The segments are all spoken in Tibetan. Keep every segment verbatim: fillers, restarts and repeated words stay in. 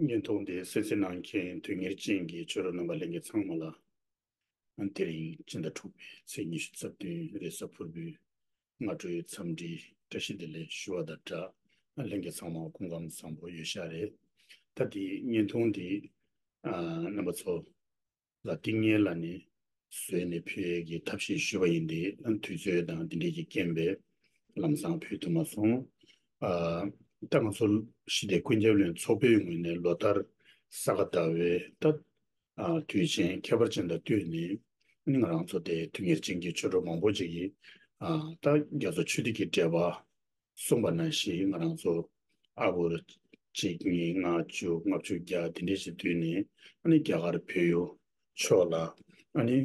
བརྙན་ཐུང་འདི་གསན་གཟིགས་གནང་མཁན་དོན་གཉེར་ཅན་གྱི་ཆོས་གྲོགས་རྣམ་པ་ལྷན་རྒྱས་ཚང་མ་ལ། དེ་རིང་སྤྱི་ཟླ་དྲུག་པའི་ཚེས་ཉི་ཤུ་རྩ་བདུན་རེས་གཟའ་ཕུར་བུའི་སྔ་དྲོའི་འཚམས་འདྲིའི་བཀྲ་ཤིས་བདེ་ལེགས་ཞུ་བ་དང་སྦྲགས། ལྷན་རྒྱས་ཚང་མ་སྐུ་ཁམས་བཟང་པོ་ཡོད་ཤག་རེད། ད་འདི་བརྙན་ཐུང་འདི་ཨ་རྣམ་པ་ཚོ་ལ་ཏིང་ངེ་ལ་ནི་བཟོས་ནས་ཕུལ་ཡས་ཀྱི་ཐབས་ཤེས་ཞུས་པ་ཡིན་ཏེ། དུས་ཚོད་དང་དེ་འདྲས་ཀྱི་རྐྱེན་པས་ལམ་སང་ཕུལ་ཐུབ་མ་སོང་། ཨ་ད་ང་ཚོ་ཞི་བདེ་ཀུན་ཁྱབ་གླིང་ཚོགས་པའི་ངོས་ནས་ལོ་ལྟར་ས་ག་ཟླ་བའི་ད་ཨ་དུས་ཆེན་ཁྱད་པར་ཅན་དང་བསྟུན་ནས། ང་རང་ཚོ་དེ་དོན་གཉེར་ཅན་གྱི་ཆོས་གྲོགས་མང་པོ་ཅིག་གིས་ཨ་ད་རྒྱ་མཚོ་ཆུ་ཐིགས་ཀྱི་འགྲེལ་པ་གསུངས་པ་ནང་བཞིན། ང་རང་ཚོ་ཨ་སྒོར་གཅིག་གཉིས་ལྔ་བཅུ་ལྔ་བཅུ་བརྒྱ་དེ་འདྲས་ཞིག་བསྡུས་ནས། ཨ་ནི་རྒྱ་གར་བོད་ཡུལ་ཕྱོགས་ལ་ཨ་ནི་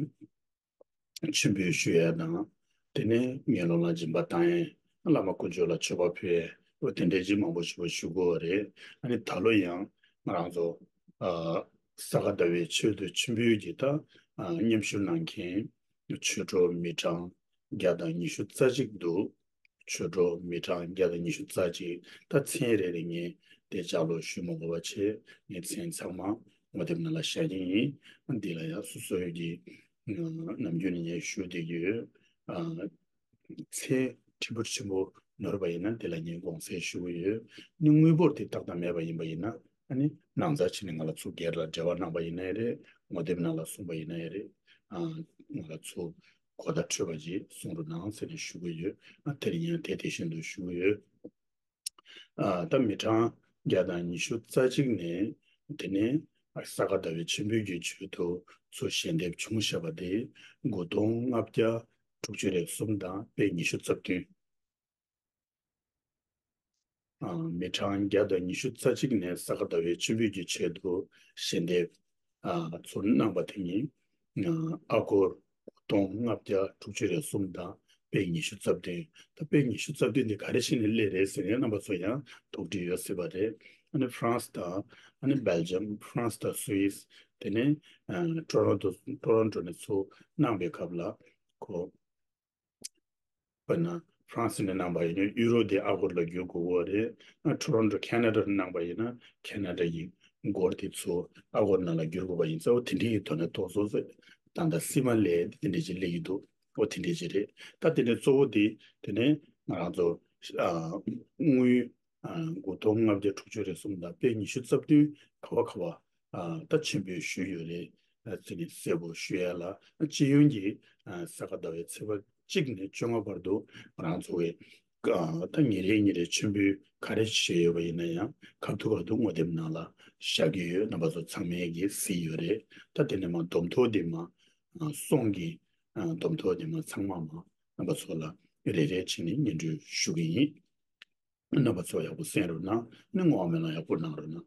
མཆོད་འབུལ་ཞུ་ཡས་དང་། དེ་ནས་ངན་སློང་ལ་སྦྱིན་པ་བཏང་ཡས། བླ་མ་དཀོན་མཆོག་ལ་མཆོད་པ་ཕུལ་ཡས། འོ་དེ་འདྲས་ཅིག་མང་པོ་ཞེ་པོ་ཞུ་གི་ཡོད་རེད། ཨ་ནི་ད་ལོ་ཡང་ང་རང་ཚོ་ཨ་ས་ག་ཟླ་བའི་ཆེད་དུ་མཆོད་འབུལ་གྱི་ད་ཨ་མཉམ་ཞུགས་གནང་མཁན་ཆོས་གྲོགས་མི་གྲངས་བརྒྱ་དང་ཉི་ཤུ་རྩ་གཅིག་འདུག་ཆོས་གྲོགས་མི་གྲངས་བརྒྱ་དང་ཉི་ཤུ་རྩ་གཅིག་ད་མཚན་རེ་རེ་ངས་དེ་ལྕགས་ལོག་ཞུ་མ་དགོས་པ་བྱས། ངས་མཚན་ཚང་མ་ངོ་དེབ་ནང་ལ་བཞག་གི་ཡིན། འདི་ལ་ཡང་སོ་སོའི་གི་ནམ་རྒྱུན་ནས་ངས་ཞུ་བསྡད་ཀྱི་ཡོད། ཨ་མཚན་ཕྲན་བུ་ཕྲན་བུ་ནོར་བ་ཡིན་ན་དེ་ལ་ངས་དགོངས་སེལ་ཞུ་གི་ཡོད། ནི་དངུལ་འབོར་དེ་ཏག་ཏག་མེད་པ་ཡིན་པ་ཡིན་ན། ཨ་ནི་ནང་ཚགས་ཕྱི་ནས་ང་ལ་ཚུར་སྒེར་ལ་འབྲེལ་བ་གནང་པ་ཡིན་ན་ཡང་རེད། ངོ་དེབ་ནང་ལ་གསུངས་པ་ཡིན་ན་ཡང་རེད། ཨ་ང་ལ་ཚུར་གོ་བརྡ་འཕྲོད་པ་ཅིག་གསུང་རོགས་གནང་ཟེར་ནས་ཞུ་གི་ཡོད། ཨ་དེ་རིང་ཡང་དེ་དེ་བཞིན་དུ་ཞུ་གི་ཡོད། ཨ་ད་མི་གྲངས་བརྒྱ་དང་ཉི་ཤུ་རྩ་གཅིག་ནས། དེ་ནས་ས་ག་ཟླ་བའི་མཆོད་འབུལ་གྱི་ཆེད་དུ་ཚུར་ཞལ་འདེབས་བྱུང་བཞག་པ་དེ་དགུ་སྟོང་ལྔ་བརྒྱ་དྲུག་ཅུ་རེ་གསུམ་དང་པད་ཉི་ཤུ་རྩ་བདུན། ཨ་མི་གྲངས་བརྒྱ་དང་ཉི་ཤུ་རྩ་གཅིག་ནས་ས་ག་ཟླ་བའི་མཆོད་འབུལ་གྱི་ཆེད་དུ་ཞལ་འདེབས་ཨ་ཚུར་གནང་པ་དེ་ཉིད་ཨ་སྒོར་སྟོང་ལྔ་བརྒྱ་དྲུག་ཅུ་རེ་གསུམ་དང་པད་ཉི་ཤུ་རྩ་བདུན། ད་པད་ཉི་ཤུ་རྩ་བདུན་འདི་ག་རེ་བྱས་ནས་སླེབས་རེད་ཟེར་ནས་རྣམ་པ་ཚོ་ཡང་དོགས་འདྲི་ཡོད་སྲིད་པ་རེད། ཨ་ནི་ཧྥ་རན་སི་དང་། ཨ་ནི་སྦེལ་ཇམ། ཧྥ་རན་སི་དང་སུད་སི། དེ་ནས་ཨ་ཊོ་རོན་ཊོ། ཊོ་རོན་ཊོ་ནས་ཚུར་གནང་པའི་སྐབས་ལ། ཁོ་དཔེར་ན་ཧྥ་རན་སི་ནས་གནང་པ་ཡིན་ན་ཡུ་རོ་དེ་ཨ་སྒོར་ལ་བསྒྱུར་དགོས་ཀྱི་རེད། ཨ་ཊོ་རོན་ཊོ་ཁེ་ན་ཌ་ནས་གནང་པ་ཡིན་ན་ཁེ་ན་ཌ་ཡི་སྒོར་དེ་ཚུར་ཨ་སྒོར་ནང་ལ་བསྒྱུར་དགོས་པ་ཡིན་ཙང་། འོ་དེ་འདྲའི་ཐོག་ནས་ཏོག་ཙམ་ཙམ་ད་ལྟ་སིལ་མ་ལས་དེ་འདྲ་ཅིག་སླེབས་ཀྱི་འདུག་འོ་དེ་འདྲ་ཅིག་རེད། ད་དེ་ནས་གཙོ་བོ་དེ་དེ་ནས་ང་རང་ཚོ་ཨ་དངུལ་ཨ་དགུ་སྟོང་ལྔ་བརྒྱ་དྲུག་ཅུ་རེ་གསུམ་དང་པད་ཉི་ཤུ་རྩ་བདུན་ག་བ་ག་བ་ཨ་ད་མཆོད་འབུལ་ཞུས་ཡོད་རེད། ཨ་དེ་ནས་གསལ་པོ་ཞུ་ཡ་ལ། ཨ་སྤྱི་ཡོངས་ཀྱི་ཨ་ས་ག་ཟླ་བའི་ཚེས་པ་གཅིག་ནས་བཅོ་ལྔ་བར་དུ་ང་རང་ཚོ་གི་ཨ་ད་ཉིན་རེ་ཉིན་རེ་མཆོད་འབུལ་ག་རེ་བྱས་ཡོད་པ་ཡིན་ན་ཡང་། ཁ་ཐུག་ཁ་ཐུག་ངོ་དེབ་ནང་ལ་བཞག་གི་ཡོད། རྣམ་པ་ཚོ་ཚང་མས་ཀྱིས་གཟིགས་ཡོད་རེད། ད་དེ་ནས་མར་སྡོམ་ཐོ་འདི་མར་ཨ་སོང་གི་ཨ་སྡོམ་ཐོ་འདི་མར་ཚང་མ་མར་རྣམ་པ་ཚོ་ལ་རེ་རེ་བྱས་ནས་སྙན་སྒྲོན་ཞུ་གི་ཡིན། རྣམ་པ་ཚོ་ཡག་པོ་གསན་རོགས་གནང་། ནི་བསྔོ་བ་སྨོན་ལམ་ཡག་པོ་གནང་རོགས་གནང་།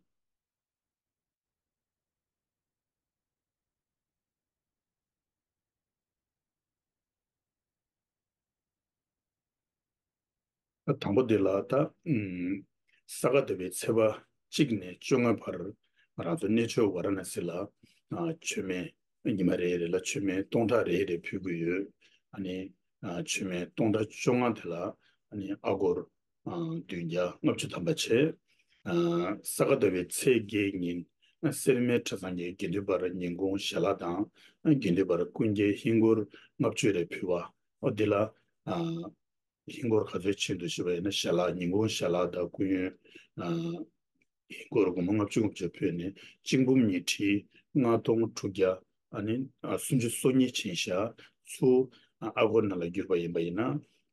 དང་པོ་དེ་ལ་ད་ཨུམ་ས་ག་ཟླ་བའི་ཚེས་པ་གཅིག་ནས་བཅོ་ལྔ་བར་ང་རང་ཚོ་གནས་མཆོག་ཝཱ་ར་ཎ་སི་ལ་ཨ་མཆོད་མེ་ཉི་མ་རེ་རེ་ལ་མཆོད་མེ་སྟོང་ཕྲག་རེ་རེ་ཕུལ་གྱི་ཡོད། ཨ་ནི་ཨ་མཆོད་མེ་སྟོང་ཕྲག་བཅོ་ལྔ་དེ་ལ་ཨ་ནི་ཨ་སྒོར་ཨ་བདུན་བརྒྱ་ལྔ་བཅུ་ཐམ་པ་བྱས། ཨ་ས་ག་ཟླ་བའི་ཚེས་བརྒྱད་ཉིན་ཨ་སེར་སྨད་གྲྭ་ཚང་གི་དགེ་འདུན་པར་ཉིན་གུང་ཞལ་ལག་དང་། ཨ་དགེ་འདུན་པར་ཀུན་གྱིས་ཧིན་སྒོར་ལྔ་བཅུ་རེ་ཕུལ་བ། ཨོ་འདི་ལ་ཨ་ཧིན་སྒོར་ག་ཚོད་ཕྱིན་འདུག་ཞུས་པ་ཡིན་ན། ཞལ་ལག་ཉིན་གུང་ཞལ་ལག་དང་སྐུ་ཡོན་ཨ་ཧིན་སྒོར་སྒོར་མོ་ལྔ་བཅུ་ལྔ་བཅུ་ཕུལ་ནས་གཅིག་འབུམ་ཉིས་ཁྲི་ལྔ་སྟོང་དྲུག་བརྒྱ་ཨ་ནི་ཨ་སུམ་ཅུ་སོ་གཉིས་ཕྱིན་ཤག་ཚུར་ཨ་སྒོར་ནང་ལ་བསྒྱུར་པ་ཡིན་པ་ཡིན་ན་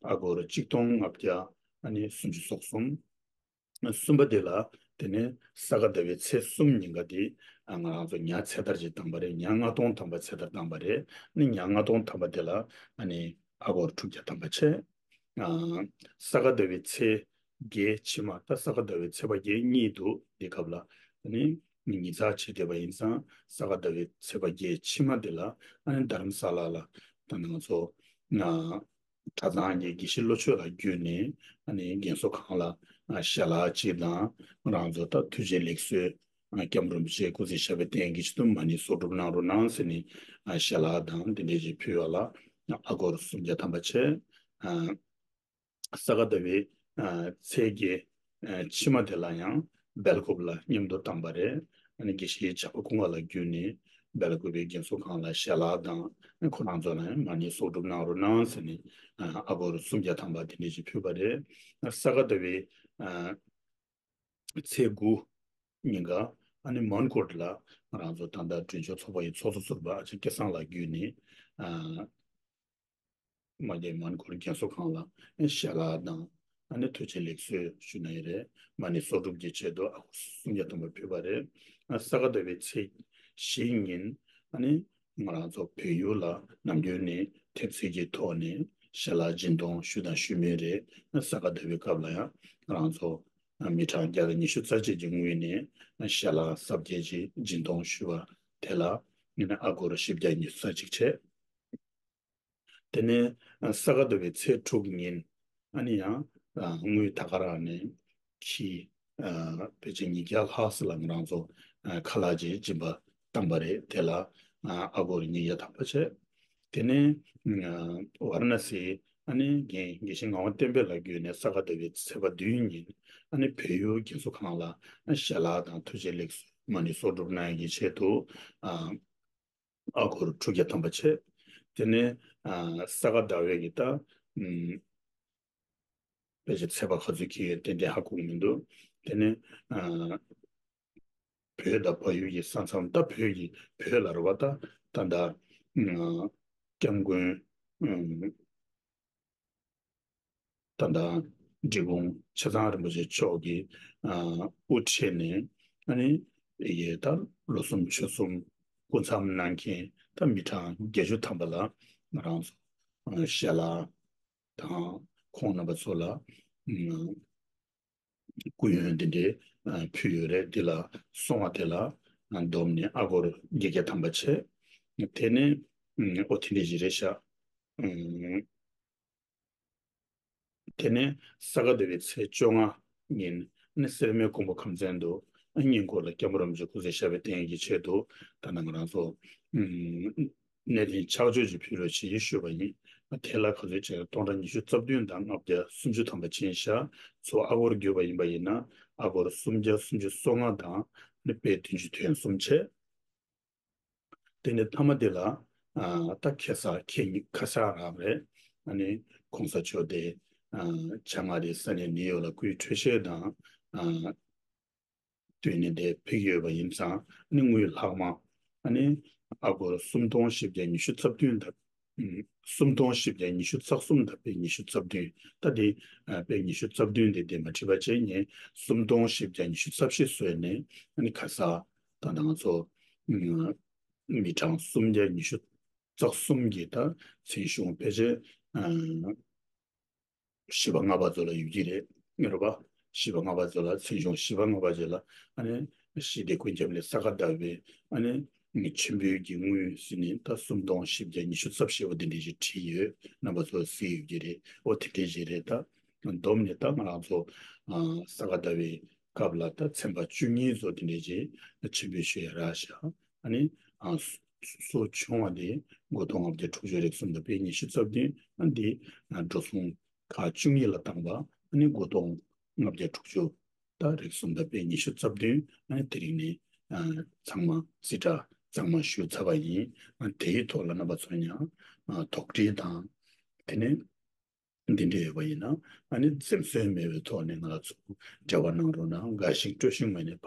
ཨ་སྒོར་གཅིག་སྟོང་ལྔ་བརྒྱ་ཨ་ནི་སུམ་ཅུ་སོ་གསུམ། གསུམ་པ་དེ་ལ་དེ་ནས་ས་ག་ཟླ་བའི་ཚེས་གསུམ་ཉིན་ཀ་དེ་ཨ་ང་རང་ཚོ་ཉ་ཚེ་ཐར་ཅིག་བཏང་པ་རེད། ཉ་ལྔ་སྟོང་ཐམ་པ་ཚེ་ཐར་བཏང་པ་རེད། ནི་ཉ་ལྔ་སྟོང་ཐམ་པ་དེ་ལ་ཨ་ནི་ཨ་སྒོར་དྲུག་བརྒྱ་ཐམ་པ་བྱས། ཨ་ས་ག་ཟླ་བའི་ཚེས་བརྒྱད་ཕྱི་མ། ད་ས་ག་ཟླ་བའི་ཚེས་པ་བརྒྱད་གཉིས་འདུག་འདི་སྐབས་ལ་ཨ་ནི་ཉི་ཚེ་བྱས་བསྡད་པ་ཡིན་ཙང་། ས་ག་ཟླ་བའི་ཚེས་པ་བརྒྱད་ཕྱི་མ་འདི་ལ་ཨ་ནི་རྡ་རམ་ས་ལ་ལ་ད་ང་ཚོ་ཨ་གྲྭ་ཚང་གི་དགེ་བཤེས་བློ་ཆོས་ལགས་བརྒྱུད་ནས་ཨ་ནི་རྒན་གསོ་ཁང་ལ་ཨ་ཞལ་ལག་ཅིག་དང་། ང་རང་ཚོ་ད་ཐུགས་རྗེ་ལེགས་གསོལ་ཨ་སྐྱབས་མགོན་རིན་པོ་ཆེ་སྐུ་ཚེ་ཞབས་པད་བརྟན་གྱི་ཆེད་དུ་མ་ཎི་གསོག་སྒྲུབ་གནང་རོགས་གནང་ཟེར་ནས་ཨ་ཞལ་ལག་དང་དེ་འདྲས་ཅིག་ཕུལ་བ་ལ་ཨ་སྒོར་སུམ་བརྒྱ་ཐམ་པ་བྱས། ཨ་ས་ག་ཟླ་བའི་ཨ་ཚེས་བརྒྱད་ཨ་ཕྱི་མ་དེ་ལ་ཡང་ སྦེལ་ཀོབ་ལ་མཉམ་དུ་བཏང་བ་རེད། ཨ་ནི་དགེ་བཤེས་བྱ་ཕོ་ཀུན་དགའ་ལགས་བརྒྱུད་ནས་སྦེལ་ཀོབ་པའི་རྒན་གསོ་ཁང་ལ་ཞལ་ལག་དང་ཁོ་རང་ཚོ་ལ་མ་ཎི་གསོག་སྒྲུབ་གནང་རོགས་གནང་ཟེར་ནས་ཨ་སྒོར་སུམ་བརྒྱ་ཐམ་པ་དེ་འདྲ་ཞིག་ཕུལ་བ་རེད། ཨ་ས་ག་ཟླ་བའི་ཨ་ཚེས་དགུ་ཉིན་ཀ་ཨ་ནི་མོན་གྷོ་ལ་ང་རང་ཚོ་ད་ལྟ་མགྲོན་ཆོས་ཚོགས་པ་ཡི་ཚོགས་གཙོ་ཟུར་པ་ཨ་ཅག་སྐལ་བཟང་ལགས་བརྒྱུད་ནས་ཨ། མ་གི་མོན་གྷོ་རྒན་གསོ་ཁང་ལ་ཞལ་ལག་དང་ཨ་ནི་ཐུགས་རྗེ་ལེགས་གསོལ་ཞུ་ནི་རེད། མ་ཎི་གསོག་སྒྲུབ་ཀྱི་ཆེད་དུ་ཨ་སྒོར་སུམ་བརྒྱ་ཐམ་པ་ཕུལ་བ་རེད། ཨ་ས་ག་ཟླ་བའི་ཚེས་བཞི་ཉིན་ཨ་ནི་ང་རང་ཚོ་བལ་ཡུལ་ལ་ནམ་རྒྱུན་ནས་དེབ་ཚིག་གི་ཐོག་ནས་ཞལ་ལག་སྦྱིན་གཏོང་ཞུ་དང་ཞུ་མུས་རེད། ཨ་ས་ག་ཟླ་བའི་སྐབས་ལ་ཡང་ང་རང་ཚོ་མི་གྲངས་བརྒྱ་དང་ཉི་ཤུ་རྩ་གཅིག་གི་ངོས་ནས་ཞལ་ལག་གཟབ་རྒྱས་ཀྱི་སྦྱིན་གཏོང་ཞུ་བ་དེ་ལ་ཨ་སྒོར་བཞི་བརྒྱ་ཉི་ཤུ་རྩ་གཅིག་བྱས། དེ་ནས་ས་ག་ཟླ་བའི་ཚེས་དྲུག་ཉིན་ཨ་ནི་ཡང་དངུལ་ད་ག་རང་ནས་ཁྱི་ཕལ་ཆེར་ཉིས་བརྒྱ་ལྷག་ཙམ་ལ་ང་རང་ཚོ་ཁ་ལག་ཅིག་སྦྱིན་པ་བཏང་པ་རེད། དེ་ལ་ཨ་སྒོར་ཉིས་བརྒྱ་ཐམ་པ་བྱས། དེ་ནས་ཝཱ་ར་ཎ་སི་ཨ་ནི་རྒན་དགེ་བཤེས་ངག་དབང་བསྟན་འཕེལ་ལགས་བརྒྱུད་ནས་ས་ག་ཟླ་བའི་ཚེས་པ་བདུན་ཉིན་ཨ་ནི་བལ་ཡུལ་རྒན་གསོ་ཁང་ལ་ཞལ་ལག་དང་ཐུགས་རྗེ་ལེགས་གསོལ་མ་ཎི་གསོག་སྒྲུབ་གནང་ཡག་གི་ཆེད་དུ་ཨ། ཨ་སྒོར་དྲུག་བརྒྱ་ཐམ་པ་བྱས། དེ་ནས་ཨ་ས་ག་ཟླ་བའི་གི་ད་ཨམ་ཕལ་ཆེར་ཚེས་པ་ག་ཚོད་འཁེལ་ཡོད་ཏན་ཏན་ཧ་གོ་གི་མི་འདུག་དེ་ནས་ཨ་བོད་དང་བལ་ཡུལ་གྱི་ས་མཚམས་ད་བོད་ཀྱི་བོད་ལ་རེད་བ། ད་ད་ད་ཨ་སྐྱབས་མགོན་ཨམ་ད་ལྟ་འབྲི་གུང་ཆེ་ཚང་རིན་པོ་ཆེ་མཆོག་གིས་ཨ་དབུ་ཁྲིད་ནས་ཨ་ནི་ཡེ་ད་ལོ་གསུམ་ཕྱོགས་གསུམ་སྐུ་མཚམས་གནང་མཁན་ད་མི་གྲངས་བརྒྱད་ཅུ་ཐམ་པ་ལ་ང་རང་ཚོ་ཨ་ཞལ་ལག་དང་ཁོང་རྣམ་པ་ཚོ་ལ་ཨ་སྐུ་ཡོན་འདི་འདྲའི་ཨ་ཕུལ་ཡོད་རེད། འདི་ལ་སོང་བ་དེ་ལ་ཨ་བསྡོམས་ནས་ཨ་སྒོར་བརྒྱད་བརྒྱ་ཐམ་པ་བྱས། དེ་ནས་ཨ་ཨོ་དེ་འདྲ་ཞིག་རེད་ཤག་ཨ། དེ་ནས་ས་ག་ཟླ་བའི་ཚེས་བཅོ་ལྔ་ཉིན་ནི་སེར་སྨད་ཀོང་པོ་ཁམས་ཚན་དུ་སྙིང་སྐོར་ལ་སྐྱབས་མགོན་རིན་པོ་ཆེ་སྐུ་ཚེ་ཞབས་པད་བརྟན་གྱི་ཆེད་དུ་ད་ནང་རང་ཚོ་གནས་བརྟན་ཕྱག་མཆོད་ཅིག་ཕུལ་རོགས་བྱེད་ཞུས་པ་ཡིན། དེ་ལ་ག་ཚོད་བྱས་སྟོང་ཕྲག་ཉི་ཤུ་རྩ་བདུན་དང་ལྔ་བརྒྱ་སུམ་ཅུ་ཐམ་པ་ཕྱིན་ཤག་ཚུར་ཨ་སྒོར་བསྒྱུར་བ་ཡིན་པ་ཡིན་ན་ཨ་སྒོར་སུམ་བརྒྱ་སུམ་ཅུ་སོ་ལྔ་དང་ནི་པད་བདུན་ཅུ་དོན་གསུམ་བྱས། དེ་ནས་མཐའ་མ་དེ་ལ་ཨ་ད་ཁ་སང་ཁ་ཉིན་ཁ་སང་རང་རེད། ཨ་ནི་གོང་ས་མཆོག་དེ་ཨ་བྱང་ཨ་རིའི་ས་གནས་ནིའུ་ཡོག་ལ་སྐུའི་འཕྲོད་བཞེས་དང་ཨ་སྟོན་ནས་དེ་ཕེབས་ཡོད་པ་ཡིན་ཙང་ཨ་ནི་དངུལ་ལྷག་མ་ཨ་ནི་ཨ་སྒོར་སུམ་སྟོང་བཞི་བརྒྱ་ཉི་ཤུ་རྩ་བདུན་དང་། ཨུམ། སུམ་སྟོང་བཞི་བརྒྱ་ཉི་ཤུ་རྩ་གསུམ་དང་པད་ཉི་ཤུ་རྩ་བདུན། ད་དེ་ཨ་པད་ཉི་ཤུ་རྩ་བདུན་དེ་དེ་མ་བྲིས་པ་བྱས་ངས་སུམ་སྟོང་བཞི་བརྒྱ་ཉི་ཤུ་རྩ་བཞི་བཟོས་ནས་ཨ་ནི་ཁ་སང་ད་ང་ཚོ་ཨུམ་མི་གྲངས་སུམ་བརྒྱ་ཉི་ཤུ་རྩ་གསུམ་གྱི་ད་མཚན་གཞུང་ཕལ་ཆེར་ཨ་བཞི་པ་ལྔ་པ་ཚོ་ལ་ཡོད་ཀྱི་རེད། རེད་པ། བཞི་པ་ལྔ་པ་ཚོ་ལ་མཚན་གཞུང་བཞི་པ་ལྔ་པ་ཚོ་ལ་ཨ་ནི་ཞི་བདེ་ཀུན་ཁྱབ་ལས་ས་ག་ཟླ་བའི་ཨ་ནི་མཆོད་འབུལ་གྱི་དངུལ་ཟེར་ནས་ད་སུམ་སྟོང་བཞི་བརྒྱ་ཉི་ཤུ་རྩ་བཞི་བ་འདི་འདྲ་ཞིག་བྲིས་ཡོད། རྣམ་པ་ཚོ་གཟིགས་ཡོད་ཀྱི་རེད། འོ་དེ་འདྲ་ཞིག་རེད། ད་བསྡོམས་ནས་ད་ང་རང་ཚོ་ཨ་ས་ག་ཟླ་བའི་སྐབས་ལ་ད་ཚན་པ་བཅུ་གཉིས་ཚོ་དེ་འདྲ་ཞིག་མཆོད་འབུལ་ཞུ་ཡ་རག་ཤག་ཨ་ནི་ཨ་སུ་སུ་བྱུང་བ་དེ་དགུ་སྟོང་ལྔ་བརྒྱ་དྲུག་ཅུ་རེ་གསུམ་དང་པད་ཉི་ཤུ་རྩ་བདུན། ཨ་འདི་ཨ་འགྲོ་སོང་ཁག་བཅུ་གཉིས་ལ་བཏང་བ་ཨ་ནི་དགུ་སྟོང་ལྔ་བརྒྱ་དྲུག་ཅུ་ད་རེ་གསུམ་དང་པད་ཉི་ཤུ་རྩ་བདུན། ཨ་ནི་དེ་རིང་ནས་ཨ་ཚང་མ་རྩིས་ཁྲ་གཙང་མ་ཞུས་ཚར་བ་ཡིན། ཨ་དེའི་ཐོག་ལ་རྣམ་པ་ཚོ་ཡང་ཨ་དོགས་འདྲི་དང་དེ་ནས་འདི་འདྲ་ཡོད་པ་ཡིན་ན་ཨ་ནི་སེམས་གསོ་མེད་པའི་ཐོག་ནས་ང་ལ་ཚུར་འབྲེལ་བ་གནང་རོགས་གནང་། དགའ་ཞིང་སྤྲོ་ཞིང་མ་ནས་ཕ།